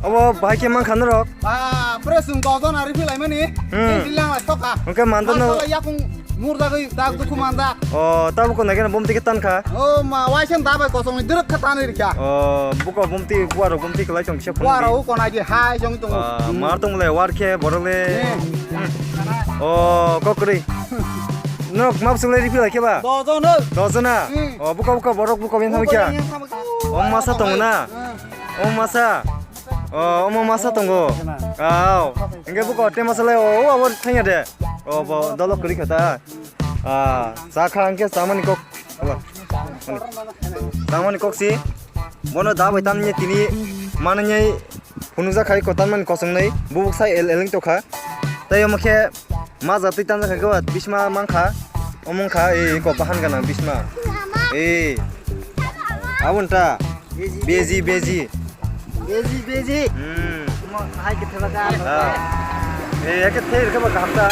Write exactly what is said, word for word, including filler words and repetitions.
Obo bahai khe mankha norok? Ba, pura chwng dojon ari philaimani. Hmm. Tei lang lai soka. Hwnkhe mandono. Mansala yakung murjagwi dak dukhu manjak. O, tabuk ko naikhe bumti khe tankha. O ma, waisang dabai kosongni direk khe tanwi rikha. O, buko bumti, buarok bumti kwlai tong kisa phunukdi. Buarok uko naidi hai jong tongo. Ah, mar tong le, war khe borok le. Hmm. O, kok kwrwi. Norok map swlai ri philai khe ba? Dojon o. Dojon na? Hmm. O, buka buka borok buka yang thamwi kha. Buka yang thamwi kha. O masa tongo na? Hmm. O masa. O, omo masa tongo. Aw. Hwnkhe buka te masa lai o, o abo thangya de. O, bo dolok kwrwi kha ta. Ah, cha kha hwnkhe chamani kok. Chamani kok si. Bono da bai tamni tini mananyai phunukjak khai ko tamani kosongnai bubuk sai el eleng tokha. Tei omo khe ma jatwi tamjak khai ko bisma mankha. Omo wngkha e ko bahan gana bisma. E. Abon ta. Beji, beji. Beji, beji. Hmm. Mo hai khe theba ka. Ah. E, ya khe thei khe ba kaham ta.